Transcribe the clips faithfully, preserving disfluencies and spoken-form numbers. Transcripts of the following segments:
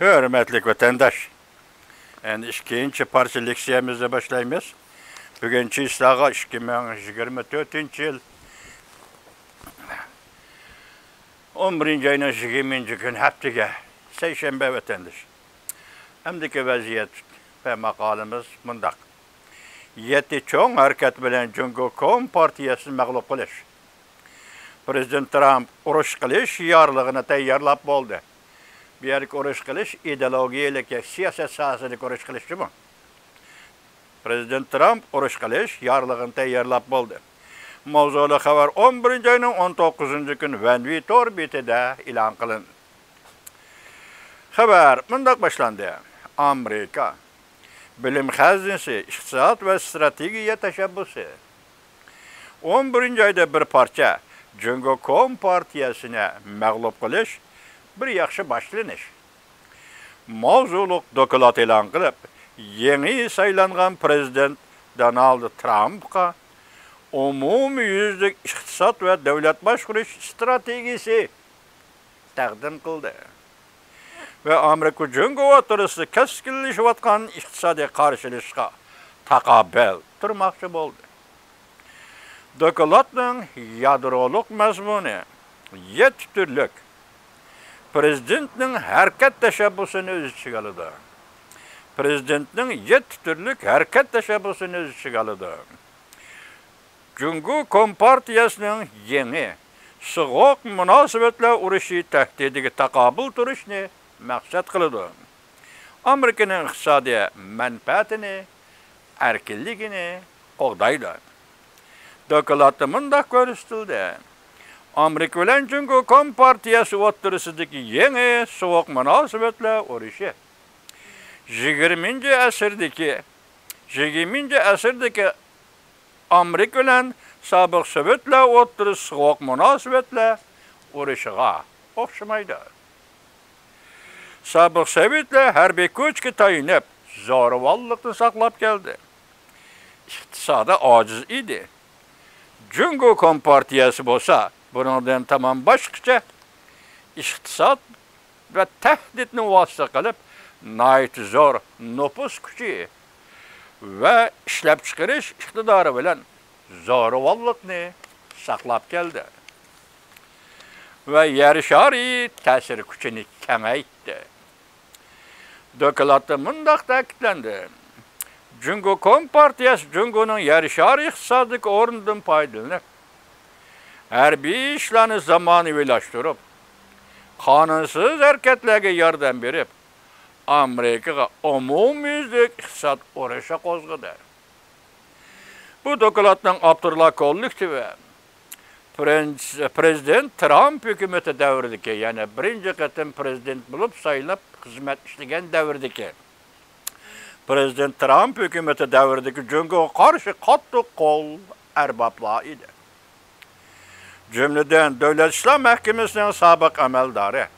ھۆرمەتلىك ۋەتەنداش، ئەمدى ئىككىنچى پارچە لېكسىيەمىزنى باشلايمىز. بۈگۈن چىسلاغا ئىككى مىڭ يىگىرمە تۆتىنچى يىل ئون بىرىنچى ئاينىڭ يىگىرمىنچى كۈنى، ھەپتىگە، سەيشەنبە، ۋەتەنداش. ئەمدىكى ۋەزىيەت ۋە ماقالىمىز مۇنداق. يەتتە چوڭ ھەرىكەت بىلەن جۇڭگو كومپارتىيەسىنى مەغلۇپ قىلىش. پىرېزىدېنت ترامپ ئۇرۇش قىلىش يارلىقىنى تەييارلاپ بولدى. بۇ يەردىكى ئۇرۇش قىلىش ئىدېئولوگىيەلىك، سىياسەت ساھەسىدىكى ئۇرۇش قىلىشچىمۇ؟ پىرېزىدېنت ترامپ ئۇرۇش قىلىش يارلىقىنى تەييارلاپ بولدى. ماۋزۇلۇق خەۋەر ئون بىرىنچى ئاينىڭ ئون توققۇزىنچى كۈنى ۋەنۋى تور بېتىدە ئېلان قىلىندى. خەۋەر مۇنداق باشلاندى. ئامېرىكا بىلىم خەزىنىسى، ئىقتىساد ۋە ئىستراتېگىيە تەشەببۇسى. ئون بىرىنچى ئايدا بىر پارچە جۇڭگو كومپارتىيەسىنى مەغلۇپ قىلىش بىر ياخشى باشلىنىش. ماۋزۇلۇق دوكلات ئېلان قىلىپ، يېڭى سايلانغان پىرېزىدېنت دونالد ترامپقا ئومۇميۈزلۈك ئىقتىساد ۋە دۆلەت باشقۇرۇش ئىستراتېگىيىسى تەقدىم قىلدى ۋە ئامېرىكا جۇڭگو ئوتتۇرىسىدا كەسكىنلىشىۋاتقان ئىقتىسادىي قارشىلىشىشقا تاقابىل تۇرماقچى بولدى. دوكلاتنىڭ يادرولۇق مەزمۇنى يەتتە تۈرلۈك پىرېزىدېنتنىڭ ھەرىكەت تەشەببۇسىنى ئۆز ئىچىگە ئالىدۇ. پىرېزىدېنتنىڭ يەتتە تۈرلۈك ھەرىكەت تەشەببۇسىنى ئۆز ئىچىگە ئالىدۇ. جۇڭگو كومپارتىيەسىنىڭ يېڭى، سوغۇق مۇناسىۋەتلەر ئۇرۇشى تەھدىتىگە تاقابىل تۇرۇشنى مەقسەت قىلىدۇ. ئامېرىكىنىڭ ئىقتىسادىي مەنپەئەتىنى، ئەركىنلىكىنى قوغدايدۇ. دوكلاتتا مۇنداق كۆرسىتىلدى: ئامېرىكا بىلەن جۇڭگو كومپارتىيەسى ئوتتۇرىسىدىكى يېڭى سوغۇق مۇناسىۋەتلەر ئۇرۇشى يىگىرمىنچى ئەسىردىكى، يىگىرمىنچى ئەسىردىكى ئامېرىكا بىلەن سابىق سوۋېتلار ئوتتۇرىسى سوغۇق مۇناسىۋەتلەر ئۇرۇشىغا ئوخشىمايدۇ. سابىق سوۋېتلار ھەربىي كۈچكە تايىنىپ، زورىۋاللىقنى ساقلاپ كەلدى. ئىقتىسادى ئاجىز ئىدى. جۇڭگو كومپارتىيەسى بولسا بۇنىڭدىن تامام باشقىچە، ئىقتىساد ۋە تەھدىتنى ۋاسىتە قىلىپ، ناھايىتى زور نوپۇس كۈچى ۋە ئىشلەپچىقىرىش ئىقتىدارى بىلەن زورىۋاللىقنى ساقلاپ كەلدى ۋە يەر شارى تەسىر كۈچىنى كېڭەيتتى. دوكلاتتا مۇنداق تەكىتلەندى: جۇڭگو كومپارتىيەسى جۇڭگونىڭ يەر شارى ئىقتىسادىدىكى ئورنىدىن پايدىلىنىپ، ھەربىي ئىشلارنى زامانىۋىلاشتۇرۇپ، قانۇنسىز ھەرىكەتلەرگە ياردەم بېرىپ، ئامېرىكىغا ئومۇميۈزلۈك ئىقتىساد ئۇرۇشى قوزغىدى. بۇ دوكلاتنىڭ ئاپتورلار كوللېكتىۋى پرېز-، پىرېزىدېنت ترامپ ھۆكۈمىتى دەۋرىدىكى، يەنى بىرىنچى قېتىم پىرېزىدېنت بولۇپ سايلىنىپ خىزمەت ئىشلىگەن دەۋردىكى، پىرېزىدېنت ترامپ ھۆكۈمىتى دەۋرىدىكى جۇڭگوغا قارشى قاتتىق قول ئەربابلار ئىدى. جۈملىدىن، دۆلەت ئىشلار مەھكىمىسىنىڭ سابىق ئەمەلدارى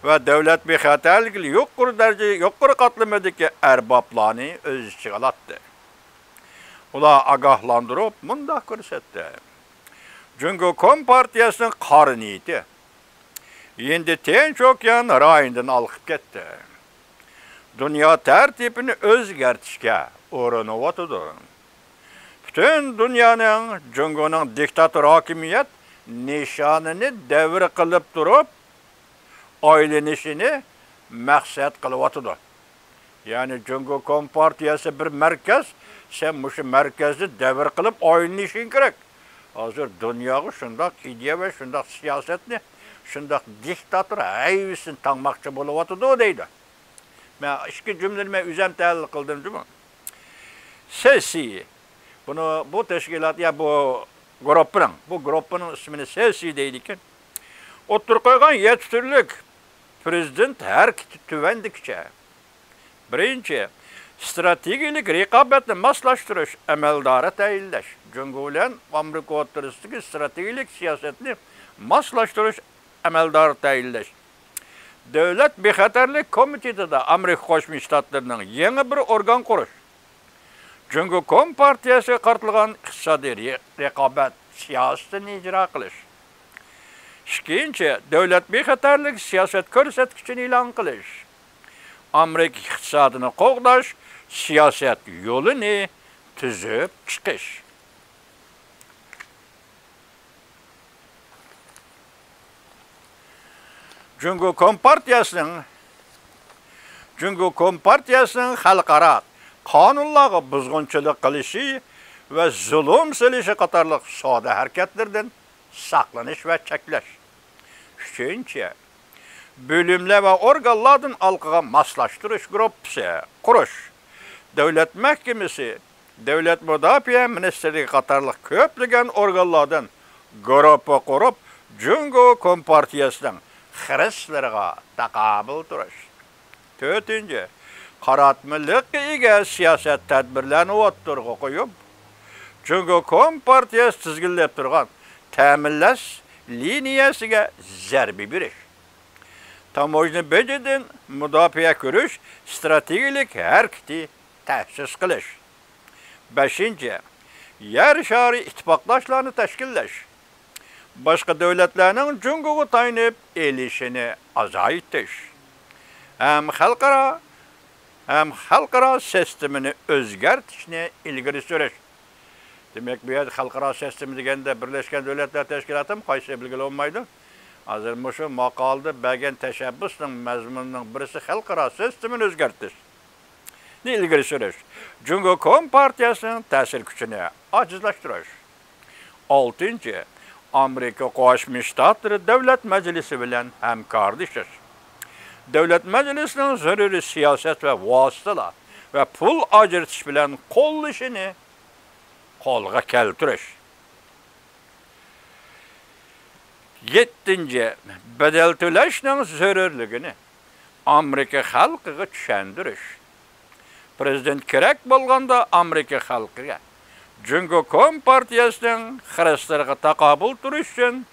ۋە دۆلەت بىخەتەرلىكى يۇقىرى دەرىجە، يۇقىرى قاتلىمىدىكى ئەربابلارنى ئۆز ئىچىگە ئالاتتى. ئۇلار ئاگاھلاندۇرۇپ مۇنداق كۆرسەتتى: جۇڭگو كومپارتىيەسىنىڭ قارا نىيىتى ھىندى تىنچ ئوكيان رايونىدىن ھالقىپ كەتتى. دۇنيا تەرتىپىنى ئۆزگەرتىشكە ئۇرۇنۇۋاتىدۇ. پۈتۈن دۇنيانىڭ جۇڭگونىڭ دىكتاتور ھاكىمىيەت نىشانىنى دەۋر قىلىپ تۇرۇپ ئايلىنىشىنى مەقسەت قىلىۋاتىدۇ. يەنى جۇڭگو كومپارتىيەسى بىر مەركەز، سەن مۇشۇ مەركەزنى دەۋر قىلىپ ئايلىنىشىڭ كېرەك. ھازىر دۇنياغا شۇنداق ئىدىيە ۋە شۇنداق سىياسەتنى، شۇنداق دىكتاتور ھەيۋىسىنى تاڭماقچى بولۇۋاتىدۇ دەيدۇ. مەن ئىككى جۈملىنى مەن ئۆزۈم تەھلىل قىلدىم جۇمۇ. سېسسى. بۇنى، بۇ تەشكىلات يا بۇ گۇرۇپپىنىڭ، بۇ گۇرۇپپىنىڭ ئىسمىنى سېسسى دەيدىكەن. ئوتتۇرىغا قويغان يەتتە تۈرلۈك پىرېزىدېنت ھەرىكىتى تۆۋەندىكىچە. بىرىنچى، ئىستراتېگىيەلىك رىقابەتنى ماسلاشتۇرۇش، ئەمەلدارى تەيىنلەش. جۇڭگو بىلەن ئامېرىكا ئوتتۇرىسىدىكى ئىستراتېگىيەلىك سىياسەتنى ماسلاشتۇرۇش، ئەمەلدارى تەيىنلەش. دۆلەت بىخەتەرلىك كومىتېتىدا ئامېرىكا قوشما شتاتلىرىنىڭ يېڭى بىر ئورگان قۇرۇش. جۇڭگو كومپارتىيەسىگە قارىتىلغان ئىقتىسادىي رى-، رىقابەت سىياسىتىنى ئىجرا قىلىش. ئىككىنچى، دۆلەت بىخەتەرلىك سىياسەت كۆرسەتكۈچىنى ئېلان قىلىش. ئامېرىكا ئىقتىسادىنى قوغداش سىياسەت يولىنى تۈزۈپ چىقىش. جۇڭگو كومپارتىيەسىنىڭ، جۇڭگو كومپارتىيەسىنىڭ خەلقئارا قانۇنلارغا بۇزغۇنچىلىق قىلىشى ۋە زۇلۇم سېلىشى قاتارلىق سودا ھەرىكەتلىرىدىن ساقلىنىش ۋە چەكلەش. ئۈچىنچى، بۆلۈملەر ۋە ئورگانلاردىن ھالقىغان ماسلاشتۇرۇش گۇرۇپپىسى قۇرۇش. دۆلەت مەھكىمىسى، دۆلەت مۇداپىئە مىنىستىرلىكى قاتارلىق كۆپلىگەن ئورگانلاردىن گۇرۇپپا قۇرۇپ، جۇڭگو كومپارتىيەسىنىڭ خىرىسلىرىغا تاقابىل تۇرۇش. تۆتىنچى، قاراتمىلىققا ئىگە سىياسەت تەدبىرلەرنى ئوتتۇرىغا قويۇپ، جۇڭگو كومپارتىيەسى تىزگىنلەپ تۇرغان تەمىنلەش لىنىيەسىگە زەربە بېرىش. تاموژنا بېجىدىن مۇداپىئە كۆرۈش ئىستراتېگىيەلىك ھەرىكىتى تەسىس قىلىش. بەشىنچى، يەر شارى ئىتتىپاقداشلارنى تەشكىللەش. باشقا دۆلەتلەرنىڭ جۇڭگوغا تايىنىپ ئېلىشىنى ئازايتىش ھەم خەلقئارا، ھەم خەلقئارا سىستېمىنى ئۆزگەرتىشنى ئىلگىرى سۈرۈش. دېمەك، بۇ يەردە خەلقئارا سىستېما دېگەندە، بىرلەشكەن دۆلەتلەر تەشكىلاتىمۇ قايسى بىلگىلى بولمايدۇ. ھازىر مۇشۇ ماقالىدە بەرگەن تەشەببۇسنىڭ مەزمۇنىنىڭ بىرسى خەلقئارا سىستېمىنى ئۆزگەرتىشنى ئىلگىرى سۈرۈش، جۇڭگو كومپارتىيەسىنىڭ تەسىر كۈچىنى ئاجىزلاشتۇرۇش. ئالتىنچى، ئامېرىكا قوشما شتاتلىرى دۆلەت مەجلىسى بىلەن ھەمكارلىشىش. دۆلەت مەجلىسىنىڭ زۆرۈرىي سىياسەت ۋە ۋاسىتىلەر ۋە پۇل ئاجرىتىش بىلەن قوللىشىنى قولغا كەلتۈرۈش. يەتتىنچى، بەدەل تۆلەشنىڭ زۆرۈرلۈكىنى ئامېرىكا خەلقىگە چۈشەندۈرۈش. پىرېزىدېنت كېرەك بولغاندا ئامېرىكا خەلقىگە جۇڭگو كومپارتىيەسىنىڭ خىرىسلىرىغا تاقابىل تۇرۇش ئۈچۈن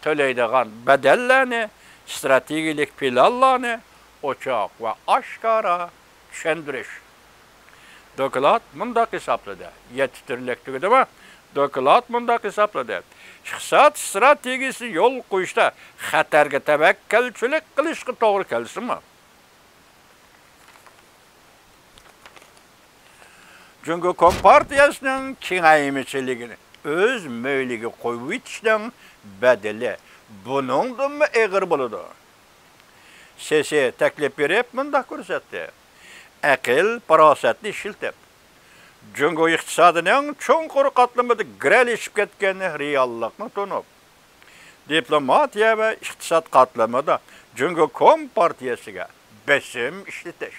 تۆلەيدىغان بەدەللەرنى، ئىستراتېگىيەلىك پىلانلارنى ئوچۇق ۋە ئاشكارا چۈشەندۈرۈش. دوكلات مۇنداق ھېسابلىدى، يەتتە تۈرلۈك تۈگىدىمۇ؟ دوكلات مۇنداق ھېسابلىدى، ئىقتىساد ئىستراتېگىيىسىنى يولغا قويۇشتا خەتەرگە تەۋەككۈلچىلىك قىلىشقا توغرا كەلسىمۇ، جۇڭگو كومپارتىيەسىنىڭ كېڭەيمىچىلىكىنى ئۆز مۆلىگە قويۇۋېتىشنىڭ بەدىلى بۇنىڭدىنمۇ ئېغىر بولىدۇ. سېسى تەكلىپ بېرىپ مۇنداق كۆرسەتتى، ئەقىل-پاراسەتنى ئىشلىتىپ، جۇڭگو ئىقتىسادىنىڭ چوڭقۇر قاتلىمىدا گىرەلىشىپ كەتكەن رېئاللىقنى تونۇپ، دىپلوماتىيە ۋە ئىقتىساد قاتلىمىدا جۇڭگو كومپارتىيەسىگە بېسىم ئىشلىتىش.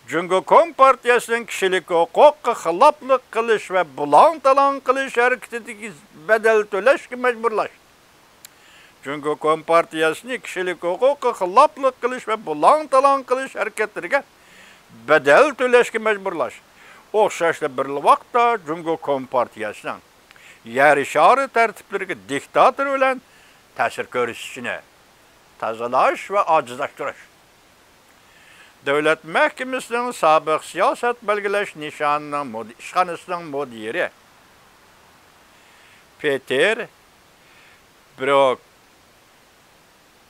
جۇڭگو كومپارتىيەسىنىڭ كىشىلىك ھوقۇققا خىلاپلىق قىلىش ۋە بۇلاڭ-تالاڭ قىلىش ھەرىكىتىدىكى بەدەل تۆلەشكە مەجبۇرلاش. جۇڭگو كومپارتىيەسىنى كىشىلىك ھوقۇققا خىلاپلىق قىلىش ۋە بۇلاڭ-تالاڭ قىلىش ھەرىكەتلىرىگە بەدەل تۆلەشكە مەجبۇرلاش. ئوخشاشلا بىر ۋاقىتتا جۇڭگو كومپارتىيەسىنىڭ يەر شارى تەرتىپلىرىگە دىكتاتور بىلەن تەسىر كۆرسىتىشىنى تازىلاش ۋە ئاجىزلاشتۇرۇش. دۆلەت مەھكىمىسىنىڭ سابىق سىياسەت بەلگىلەش نىشانىنىڭ مۇد-، ئىشخانىسىنىڭ مۇدىرى پېتېر بروك-،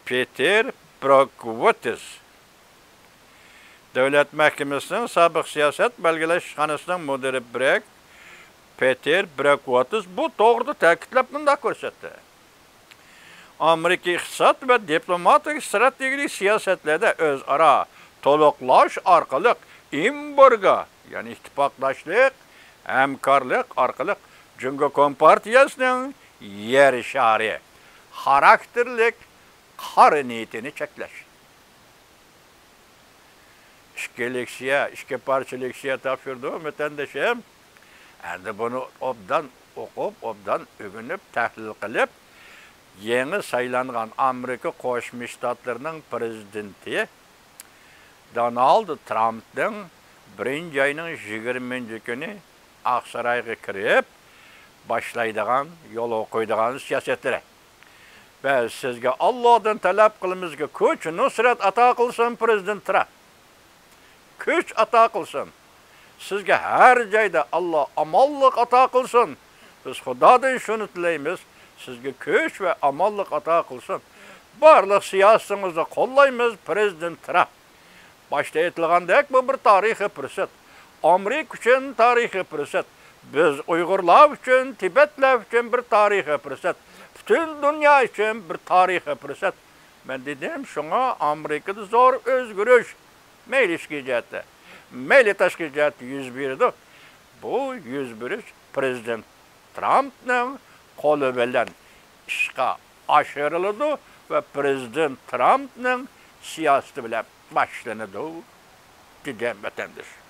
پېتېر بروكوۋىتس. دۆلەت مەھكىمىسىنىڭ سابىق سىياسەت بەلگىلەش ئىشخانىسىنىڭ مۇدىرى بروك-، پېتېر بروكوۋىتس بۇ توغرىدا تەكىتلەپ مۇنداق كۆرسەتتى. ئامېرىكا ئىقتىساد ۋە دىپلوماتىك ئىستراتېگىيەلىك سىياسەتلەردە ئۆزئارا تولۇقلاش ئارقىلىق ئېمبارگو، يەنى ئىتتىپاقداشلىق، ھەمكارلىق ئارقىلىق جۇڭگو كومپارتىيەسىنىڭ يەر شارى خاراكتېرلىك قارا نىيىتىنى چەكلەش. ئىككى لېكسىيە، ئىككى پارچە لېكسىيە تاپشۇردۇم، ۋەتەندىشىم. ئەمدى بۇنى ئوبدان ئوقۇپ، ئوبدان ئۆگىنىپ، تەھلىل قىلىپ، يېڭى سايلانغان ئامېرىكا قوشما شتاتلىرىنىڭ پىرېزىدېنتى دونالد ترامپنىڭ بىرىنچى ئاينىڭ يىگىرمىنچى كۈنى ئاقسارايغا كىرىپ باشلايدىغان، يولغا قويىدىغان سىياسەتلىرى. بىز سىزگە ئاللادىن تەلەپ قىلىمىزكى، كۈچ نۇسرەت ئاتا قىلسۇن، پىرېزىدېنت ترامپ. كۈچ ئاتا قىلسۇن. سىزگە ھەر جايدا ئاللا ئامانلىق ئاتا قىلسۇن. بىز خۇدادىن شۇنى تىلەيمىز، سىزگە كۈچ ۋە ئامانلىق ئاتا قىلسۇن. بارلىق سىياسىتىڭىزنى قوللايمىز، پىرېزىدېنت ترامپ. باشتا ئېيتىلغاندەك، بۇ بىر تارىخىي پۇرسەت. ئامېرىكا ئۈچۈن تارىخىي پۇرسەت. بىز ئۇيغۇرلار ئۈچۈن، تىبەتلەر ئۈچۈن بىر تارىخىي پۇرسەت. پۈتۈن دۇنيا ئۈچۈن بىر تارىخىي پۇرسەت. مەن دېدىم، شۇڭا ئامېرىكىدا زور ئۆزگىرىش، مەيلى ئىچكى جەھەتتە، مەيلى تاشقى جەھەتتە يۈز بېرىدۇ. بۇ يۈز بېرىش پرېزىدېنت ترامپنىڭ قولى بىلەن ئىشقا ئاشۇرۇلىدۇ ۋە پرېزىدېنت ترامپنىڭ سىياسىتى بىلەن باشلىنىدۇ، دېدى ھەمۋەتەنداش.